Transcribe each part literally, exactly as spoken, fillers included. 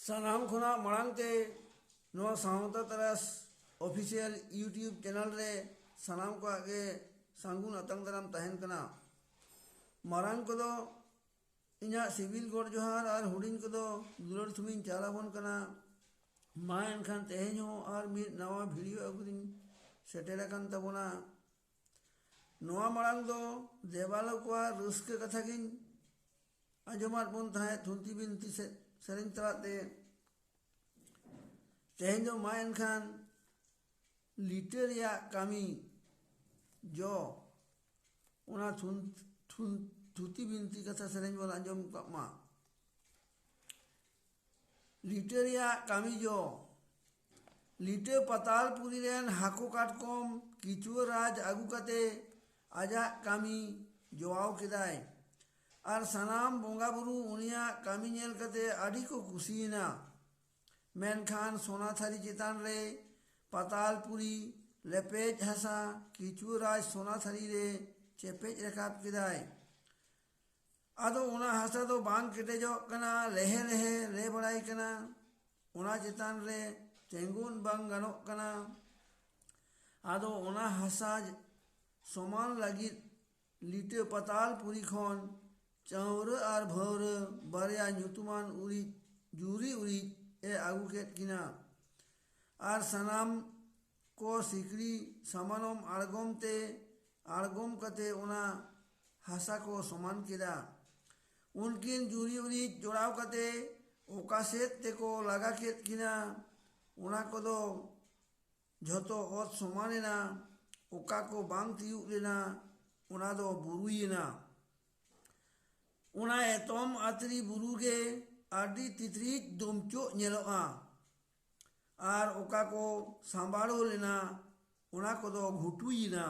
ᱥᱟᱱᱟᱢ ᱠᱷᱚᱱᱟᱜ ᱢᱟᱲᱟᱝ ᱛᱮ ᱱᱚᱣᱟ ᱥᱟᱶᱛᱟ ᱛᱟᱨᱟᱥ ᱚᱯᱷᱤᱥᱤᱭᱟᱞ YouTube ᱪᱮᱱᱮᱞ ᱨᱮ ᱥᱟᱱᱟᱢ ᱠᱚᱣᱟᱜ ᱜᱮ ᱥᱟᱹᱜᱩᱱ ᱟᱛᱟᱝ ᱫᱟᱨᱟᱢ ᱛᱟᱦᱮᱱ ᱠᱟᱱᱟ᱾ ᱢᱟᱨᱟᱝ ᱠᱚᱫᱚ ᱤᱧᱟᱹᱜ ᱥᱤᱵᱤᱞ ᱜᱚᱰ ᱡᱚᱦᱟᱨ ᱟᱨ ᱦᱩᱰᱤᱧ ᱠᱚᱫᱚ ᱫᱩᱞᱟᱹᱲ ᱛᱷᱩᱢᱤᱧ ᱪᱟᱞ ᱟᱵᱚᱱ ᱠᱟᱱᱟ᱾ ᱢᱟ ᱮᱱᱠᱷᱟᱱ ᱛᱮᱦᱮᱧ ᱦᱚᱸ ᱟᱨ ᱢᱤᱫ ᱱᱟᱣᱟ ᱵᱷᱤᱰᱤᱭᱳ ᱟᱹᱜᱩ ᱨᱤᱧ ᱥᱮᱴᱮᱨ ᱟᱠᱟᱱ ᱛᱟᱵᱚᱱᱟ᱾ ᱱᱚᱣᱟ ᱢᱟᱲᱟᱝ ᱫᱚ ᱫᱮᱵᱟᱞᱳ ᱠᱚᱣᱟᱜ ᱨᱟᱹᱥᱠᱟᱹ ᱠᱟᱛᱷᱟ ᱜᱤᱧ ᱟᱸᱡᱚᱢᱟᱫ ᱵᱚᱱ ᱛᱟᱦᱮᱸᱫ ᱛᱷᱩᱱᱛᱤ ᱵᱤᱱᱛᱤ ᱥᱮ-, ᱥᱮᱨᱮᱧ ᱛᱟᱞᱟᱛᱮ᱾ ᱛᱮᱦᱮᱧ ᱫᱚ ᱢᱟ ᱮᱱᱠᱷᱟᱱ ᱞᱤᱴᱟᱹ ᱨᱮᱭᱟᱜ ᱠᱟᱹᱢᱤ ᱡᱚ, ᱚᱱᱟ ᱛᱷᱩᱱ-, ᱛᱷᱩᱱ-, ᱛᱷᱩᱛᱤ ᱵᱤᱱᱛᱤ ᱠᱟᱛᱷᱟ ᱥᱮᱨᱮᱧ ᱵᱚᱱ ᱟᱸᱡᱚᱢ ᱠᱟᱜ ᱢᱟ᱾ ᱞᱤᱴᱟᱹ ᱨᱮᱭᱟᱜ ᱠᱟᱹᱢᱤ ᱡᱚ᱾ ᱞᱤᱴᱟᱹ ᱯᱟᱛᱟᱞᱯᱩᱨᱤ ᱨᱮᱱ ᱦᱟᱹᱠᱩ ᱠᱟᱴᱠᱚᱢ ᱠᱤᱪᱩᱣᱟᱹ ᱨᱟᱡᱽ ᱟᱹᱜᱩ ᱠᱟᱛᱮ ᱟᱡᱟᱜ ᱠᱟᱹᱢᱤ ᱡᱚᱣᱟᱣ ᱠᱮᱫᱟᱭ᱾ ᱟᱨ ᱥᱟᱱᱟᱢ ᱵᱚᱸᱜᱟ ᱵᱩᱨᱩ ᱩᱱᱤᱭᱟᱜ ᱠᱟᱹᱢᱤ ᱧᱮᱞ ᱠᱟᱛᱮ ᱟᱹᱰᱤ ᱠᱚ ᱠᱩᱥᱤᱭᱮᱱᱟ᱾ ᱢᱮᱱᱠᱷᱟᱱ ᱥᱚᱱᱟ ᱛᱷᱟᱹᱨᱤ ᱪᱮᱛᱟᱱ ᱨᱮ ᱯᱟᱛᱟᱞᱯᱩᱨᱤ ᱞᱮᱯᱮᱡ ᱦᱟᱥᱟ ᱠᱤᱪᱩᱣᱟᱹ ᱨᱟᱡᱽ ᱥᱚᱱᱟ ᱛᱷᱟᱹᱨᱤ ᱨᱮ ᱪᱮᱯᱮᱡ ᱨᱟᱠᱟᱵ ᱠᱮᱫᱟᱭ᱾ ᱟᱫᱚ ᱚᱱᱟ ᱦᱟᱥᱟ ᱫᱚ ᱵᱟᱝ ᱠᱮᱴᱮᱡᱚᱜ ᱠᱟᱱᱟ, ᱞᱮᱦᱮ ᱞᱮᱦᱮ ᱞᱮ ᱵᱟᱲᱟᱭ ᱠᱟᱱᱟ, ᱚᱱᱟ ᱪᱮᱛᱟᱱ ᱨᱮ ᱛᱤᱸᱜᱩᱱ ᱵᱟᱝ ᱜᱟᱱᱚᱜ ᱠᱟᱱᱟ᱾ ᱟᱫᱚ ᱚᱱᱟ ᱦᱟᱥᱟ ᱥᱚᱢᱟᱱ ᱞᱟᱹᱜᱤᱫ ᱞᱤᱴᱟᱹ ᱯᱟᱛᱟᱞᱯᱩᱨᱤ ᱠᱷᱚᱱ ᱪᱟᱹᱣᱨᱟᱹ ᱟᱨ ᱵᱷᱟᱹᱣᱨᱟᱹ ᱵᱟᱨᱭᱟ ᱧᱩᱛᱩᱢᱟᱱ ᱩᱨᱤᱡ, ᱡᱩᱨᱤ ᱩᱨᱤᱡ ᱮ ᱟᱹᱜᱩ ᱠᱮᱫ ᱠᱤᱱᱟ᱾ ᱟᱨ ᱥᱟᱱᱟᱢ ᱠᱚ ᱥᱤᱠᱲᱤ ᱥᱟᱢᱟᱱᱚᱢ ᱟᱬᱜᱚᱢ ᱛᱮ, ᱟᱬᱜᱚᱢ ᱠᱟᱛᱮ ᱚᱱᱟ ᱦᱟᱥᱟ ᱠᱚ ᱥᱚᱢᱟᱱ ᱠᱮᱫᱟ᱾ ᱩᱱᱠᱤᱱ ᱡᱩᱨᱤ ᱩᱨᱤᱡ ᱡᱚᱲᱟᱣ ᱠᱟᱛᱮ ᱚᱠᱟ ᱥᱮᱫ ᱛᱮᱠᱚ ᱞᱟᱜᱟ ᱠᱮᱫ ᱠᱤᱱᱟ, ᱚᱱᱟ ᱠᱚᱫᱚ ᱡᱷᱚᱛᱚ ᱚᱛ ᱥᱚᱢᱟᱱ ᱮᱱᱟ᱾ ᱚᱠᱟ ᱠᱚ ᱵᱟᱝ ᱛᱤᱭᱩᱜ ᱞᱮᱱᱟ, ᱚᱱᱟ ᱫᱚ ᱵᱩᱨᱩᱭᱮᱱᱟ᱾ ᱚᱱᱟ ᱮᱛᱚᱢ ᱟᱛᱨᱤ ᱵᱩᱨᱩ ᱜᱮ ᱟᱹᱰᱤ ᱛᱤᱛᱨᱤᱡ ᱫᱚᱢᱪᱚᱜ ᱧᱮᱞᱚᱜᱼᱟ᱾ ᱟᱨ ᱚᱠᱟ ᱠᱚ ᱥᱟᱢᱵᱟᱲᱚ ᱞᱮᱱᱟ, ᱚᱱᱟ ᱠᱚᱫᱚ ᱜᱷᱩᱴᱩᱭᱮᱱᱟ᱾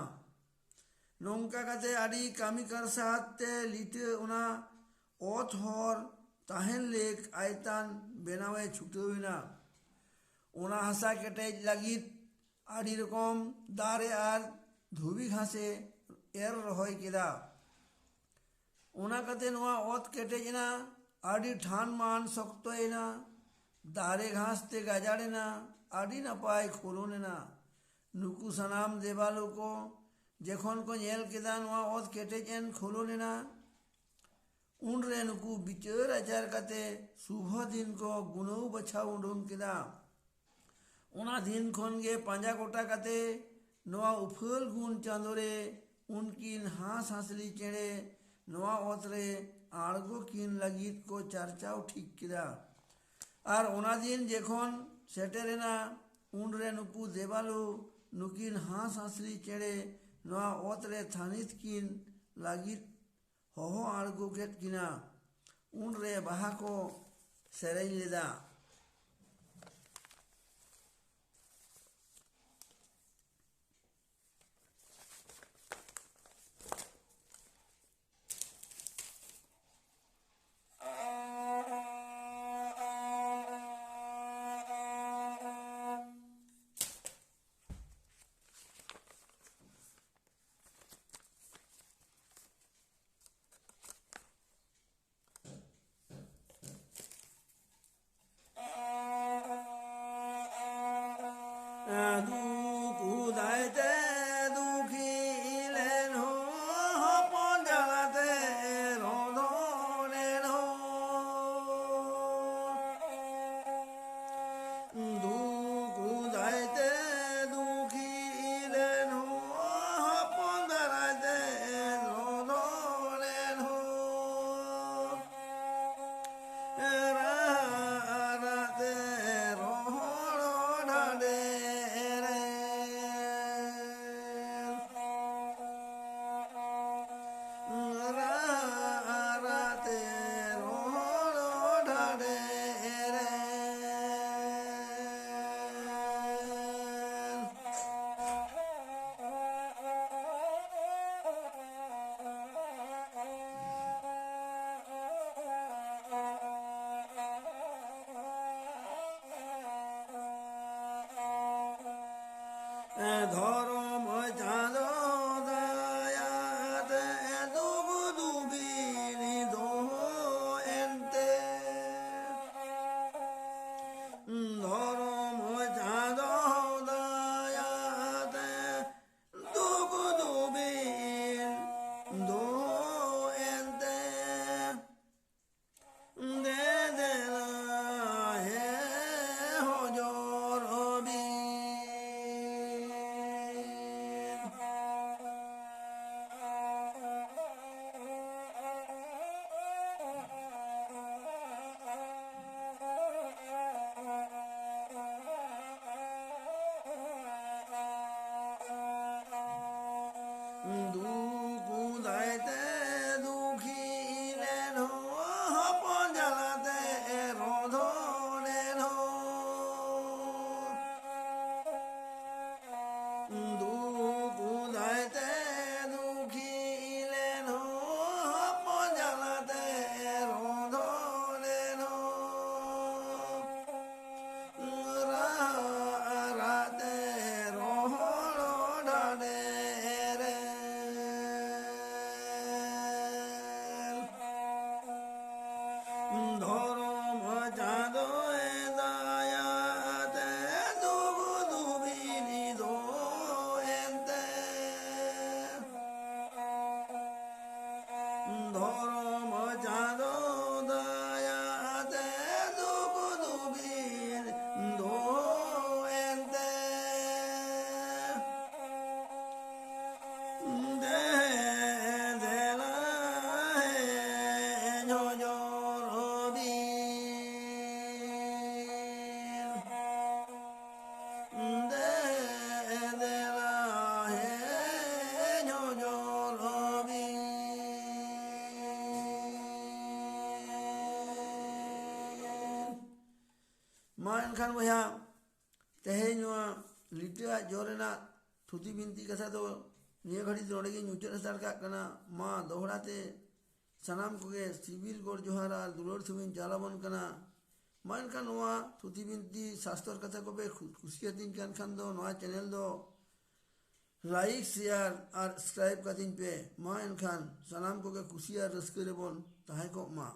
ᱱᱚᱝᱠᱟ ᱠᱟᱛᱮ ᱟᱹᱰᱤ ᱠᱟᱹᱢᱤ ᱠᱟᱨᱥᱟᱛ ᱛᱮ ᱞᱤᱴᱟᱹ ᱚᱱᱟ ᱚᱛ ᱦᱚᱨ ᱛᱟᱦᱮᱱ ᱞᱮᱠ ᱟᱭᱛᱟᱱ ᱵᱮᱱᱟᱣᱮ ᱪᱷᱩᱴᱟᱹᱣ ᱮᱱᱟ᱾ ᱚᱱᱟ ᱦᱟᱥᱟ ᱠᱮᱴᱮᱡ ᱞᱟᱹᱜᱤᱫ ᱟᱹᱰᱤ ᱨᱚᱠᱚᱢ ᱫᱟᱨᱮ ᱟᱨ ᱫᱷᱩᱵᱤ ᱜᱷᱟᱥᱮ ᱮᱨ ᱨᱚᱦᱚᱭ ᱠᱮᱫᱟ᱾ ᱚᱱᱟ ᱠᱟᱛᱮ ᱱᱚᱣᱟ ᱚᱛ ᱠᱮᱴᱮᱡ ᱮᱱᱟ, ᱟᱹᱰᱤ ᱴᱷᱟᱱ ᱢᱟᱱ ᱥᱚᱠᱛᱚᱭᱮᱱᱟ᱾ ᱫᱟᱨᱮ ᱜᱷᱟᱥ ᱛᱮ ᱜᱟᱡᱟᱲ ᱮᱱᱟ, ᱟᱹᱰᱤ ᱱᱟᱯᱟᱭ ᱠᱷᱩᱞᱚᱱ ᱮᱱᱟ᱾ ᱱᱩᱠᱩ ᱥᱟᱱᱟᱢ ᱫᱮᱵᱟᱞᱳ ᱠᱚ ᱡᱚᱠᱷᱚᱱ ᱠᱚ ᱧᱮᱞ ᱠᱮᱫᱟ ᱱᱚᱣᱟ ᱚᱛ ᱠᱮᱴᱮᱡ ᱮᱱ ᱠᱷᱩᱞᱚᱱ ᱮᱱᱟ, ᱩᱱᱨᱮ ᱱᱩᱠᱩ ᱵᱤᱪᱟᱹᱨ ᱟᱪᱟᱨ ᱠᱟᱛᱮ ᱥᱩᱵᱷᱚ ᱫᱤᱱ ᱠᱚ ᱜᱩᱱᱟᱹᱣ ᱵᱟᱪᱷᱟᱣ ᱩᱰᱩᱝ ᱠᱮᱫᱟ᱾ ᱚᱱᱟ ᱫᱤᱱ ᱠᱷᱚᱱ ᱜᱮ ᱯᱟᱸᱡᱟ ᱜᱚᱴᱟ ᱠᱟᱛᱮ ᱱᱚᱣᱟ ᱩᱯᱷᱟᱹᱞ ᱜᱩᱱ ᱪᱟᱸᱫᱳ ᱨᱮ ᱩᱱᱠᱤᱱ ᱦᱟᱸᱥ ᱦᱟᱸᱥᱞᱤ ᱪᱮᱬᱮ ᱱᱚᱣᱟ ᱚᱛ ᱨᱮ ᱟᱬᱜᱚ ᱠᱤᱱ ᱞᱟᱹᱜᱤᱫ ᱠᱚ ᱪᱟᱨᱪᱟᱣ ᱴᱷᱤᱠ ᱠᱮᱫᱟ᱾ ᱟᱨ ᱚᱱᱟ ᱫᱤᱱ ᱡᱚᱠᱷᱚᱱ ᱥᱮᱴᱮᱨᱮᱱᱟ, ᱩᱱᱨᱮ ᱱᱩᱠᱩ ᱫᱮᱵᱟᱞᱳ ᱱᱩᱠᱤᱱ ᱦᱟᱸᱥ ᱦᱟᱸᱥᱞᱤ ᱪᱮᱬᱮ ᱱᱚᱣᱟ ᱚᱛ ᱨᱮ ᱛᱷᱟᱹᱱᱤᱛ ᱠᱤᱱ ᱞᱟᱹᱜᱤᱫ ᱦᱚᱦᱚ ᱟᱬᱜᱚ ᱠᱮᱫ ᱠᱤᱱᱟ᱾ ᱩᱱᱨᱮ ᱵᱟᱦᱟ ᱠᱚ ᱥᱮᱨᱮᱧ ᱞᱮᱫᱟ᱾ ᱫᱩᱠᱩ ᱫᱟᱭ ᱛᱮ ᱫᱩᱠᱷᱤ ᱞᱮᱱ ᱦᱚᱸ, ᱦᱚᱯᱚᱱ ᱡᱟᱞᱟ ᱛᱮ ᱨᱚᱸᱫᱚᱱ ᱮᱱ ᱦᱚᱸ᱾ ᱫᱩᱠᱩ ᱫᱟᱭ ᱛᱮ ᱫᱩᱠᱷᱤ ᱞᱮᱱ ᱦᱚᱸ, ᱦᱚᱯᱚᱱ ᱫᱟᱨᱟᱭ ᱛᱮ ᱨᱚᱸᱫᱚᱱ ᱮᱱ ᱦᱚᱸ᱾ ᱨᱟᱜ ᱨᱟᱜ ᱛᱮ ᱨᱚᱦᱚᱲ ᱰᱟᱸᱰᱮ ᱨᱮ᱾ ᱨᱟᱜ ᱨᱟᱜ ᱛᱮ ᱨᱚᱦᱚᱲ ᱰᱟᱸᱰᱮ ᱨᱮ᱾ ᱫᱷᱚᱨᱚᱢ ᱪᱟᱸᱫᱚ ᱫᱟᱭᱟᱛᱮ ᱫᱩᱜ ᱫᱩᱜᱤᱱᱤ ᱫᱚᱦᱚ ᱮᱱᱛᱮ᱾ ᱫᱩᱠᱩ ᱫᱟᱭᱛᱮ ᱫᱩᱠᱷᱤ ᱞᱮᱱ ᱦᱚᱸ, ᱦᱚᱯᱚᱱ ᱡᱟᱞᱟᱛᱮ ᱮᱨᱚ ᱫᱷᱚᱱᱮᱱ ᱦᱚᱸ᱾ ᱫᱩᱠᱩ ᱫᱟᱭᱛᱮ ᱫᱩᱠᱷᱤ ᱞᱮᱱ ᱦᱚᱸ, ᱦᱚᱯᱚᱱ ᱡᱟᱞᱟᱛᱮ ᱮᱨᱚ ᱫᱷᱚᱱᱮᱱ ᱦᱚᱸ᱾ ᱨᱟᱜ ᱨᱟᱜ ᱛᱮ ᱨᱚᱦᱚᱲ ᱰᱟᱰᱮ ᱨᱮ᱾ ᱫᱷᱚᱨᱚᱢ ᱪᱟᱸᱫᱚᱭ ᱫᱟᱭᱟ ᱛᱮ ᱫᱩᱜ ᱫᱩᱜᱤ ᱢᱤᱫᱚᱜ ᱮᱱᱛᱮ᱾ ᱫᱷᱚᱨᱚᱢ ᱪᱟᱸᱫᱚ ᱫᱟᱭᱟ ᱛᱮ ᱫᱩᱜ ᱫᱩᱜᱤ ᱫᱚ ᱮᱱᱛᱮ᱾ ᱫᱮ ᱫᱮᱞᱟ ᱦᱮᱡ ᱦᱚᱡᱚᱨ ᱵᱤᱱ᱾ ᱫᱮ ᱫᱮᱞᱟ ᱦᱮᱡ ᱦᱚᱡᱚᱨ ᱵᱤᱱ᱾ ᱢᱟ ᱮᱱᱠᱷᱟᱱ ᱵᱚᱭᱦᱟ, ᱛᱮᱦᱮᱧ ᱱᱚᱣᱟ ᱞᱤᱴᱟᱹ ᱟᱜ ᱡᱚ ᱨᱮᱱᱟᱜ ᱛᱷᱩᱛᱤ ᱵᱤᱱᱛᱤ ᱠᱟᱛᱷᱟ ᱫᱚ ᱱᱤᱭᱟᱹ ᱜᱷᱟᱹᱲᱤᱡ ᱱᱚᱰᱮ ᱜᱤᱧ ᱢᱩᱪᱟᱹᱫ ᱦᱟᱛᱟᱲ ᱠᱟᱜ ᱠᱟᱱᱟ᱾ ᱢᱟ ᱫᱚᱦᱲᱟ ᱛᱮ ᱥᱟᱱᱟᱢ ᱠᱚᱜᱮ ᱥᱤᱵᱤᱞ ᱜᱚᱰ ᱡᱚᱦᱟᱨ ᱟᱨ ᱫᱩᱞᱟᱹᱲ ᱛᱷᱩᱢᱤᱧ ᱪᱟᱞ ᱟᱵᱚᱱ ᱠᱟᱱᱟ᱾ ᱢᱟ ᱮᱱᱠᱷᱟᱱ ᱱᱚᱣᱟ ᱛᱷᱩᱛᱤ ᱵᱤᱱᱛᱤ ᱥᱟᱥᱛᱚᱨ ᱠᱟᱛᱷᱟ ᱠᱚᱯᱮ ᱠᱷᱩ-, ᱠᱩᱥᱤᱭᱟᱛᱤᱧ ᱠᱟᱱ ᱠᱷᱟᱱ ᱫᱚ ᱱᱚᱣᱟ ᱪᱮᱱᱮᱞ ᱫᱚ ᱞᱟᱭᱤᱠ, ᱥᱮᱭᱟᱨ ᱟᱨ ᱥᱟᱵᱥᱠᱨᱟᱭᱤᱵ ᱠᱟᱹᱛᱤᱧ ᱯᱮ᱾ ᱢᱟ ᱮᱱᱠᱷᱟᱱ ᱥᱟᱱᱟᱢ ᱠᱚᱜᱮ ᱠᱩᱥᱤ ᱟᱨ ᱨᱟᱹᱥᱠᱟᱹ ᱨᱮᱵᱚᱱ ᱛᱟᱦᱮᱸ ᱠᱚᱜ ᱢᱟ᱾